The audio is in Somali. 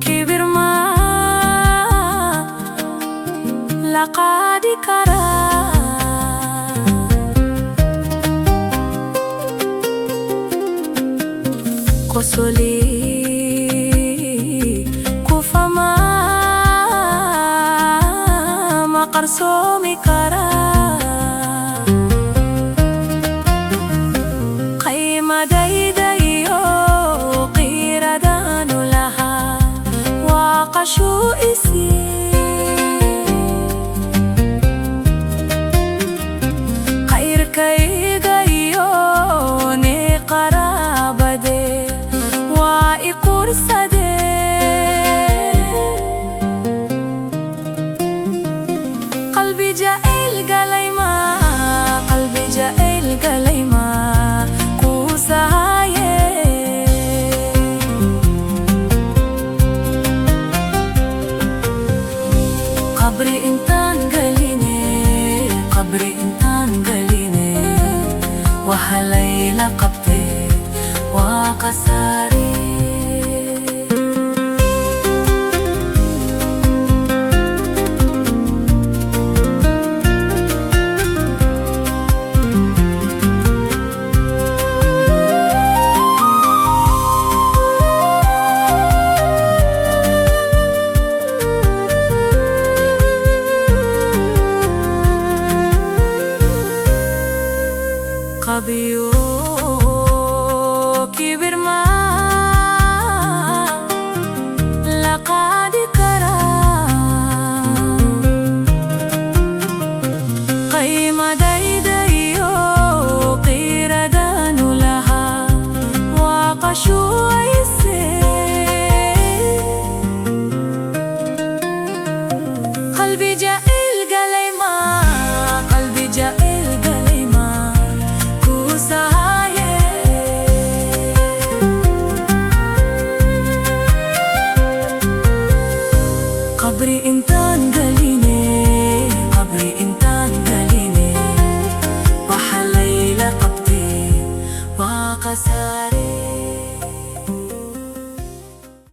Kibir ma la qaadi karaa. Qosoli kufama ma qarsoomi karaa. Qiimadayda iyo qiiradaanu lahaa waa qashuu isii. Qayrkayga iyo ni qaraabade waa i quursadee. Qalbi jacayl galay ma, qalbi jacayl galay ma quusahaye. Qabri intaan galine, qabri intaan galine, waxa layla qabtay waa khasaare. Qabyo kibir ma la qaadi karaa. Qiimadayda iyo qiiradaanu lahaa waa qashuwayse. Qalbi jacayl galay ma, qalbi jacayl galay ma kuusahaye. Qabri intaan galine, qabri intaan galine, waxa layla qabtay waa khasaare.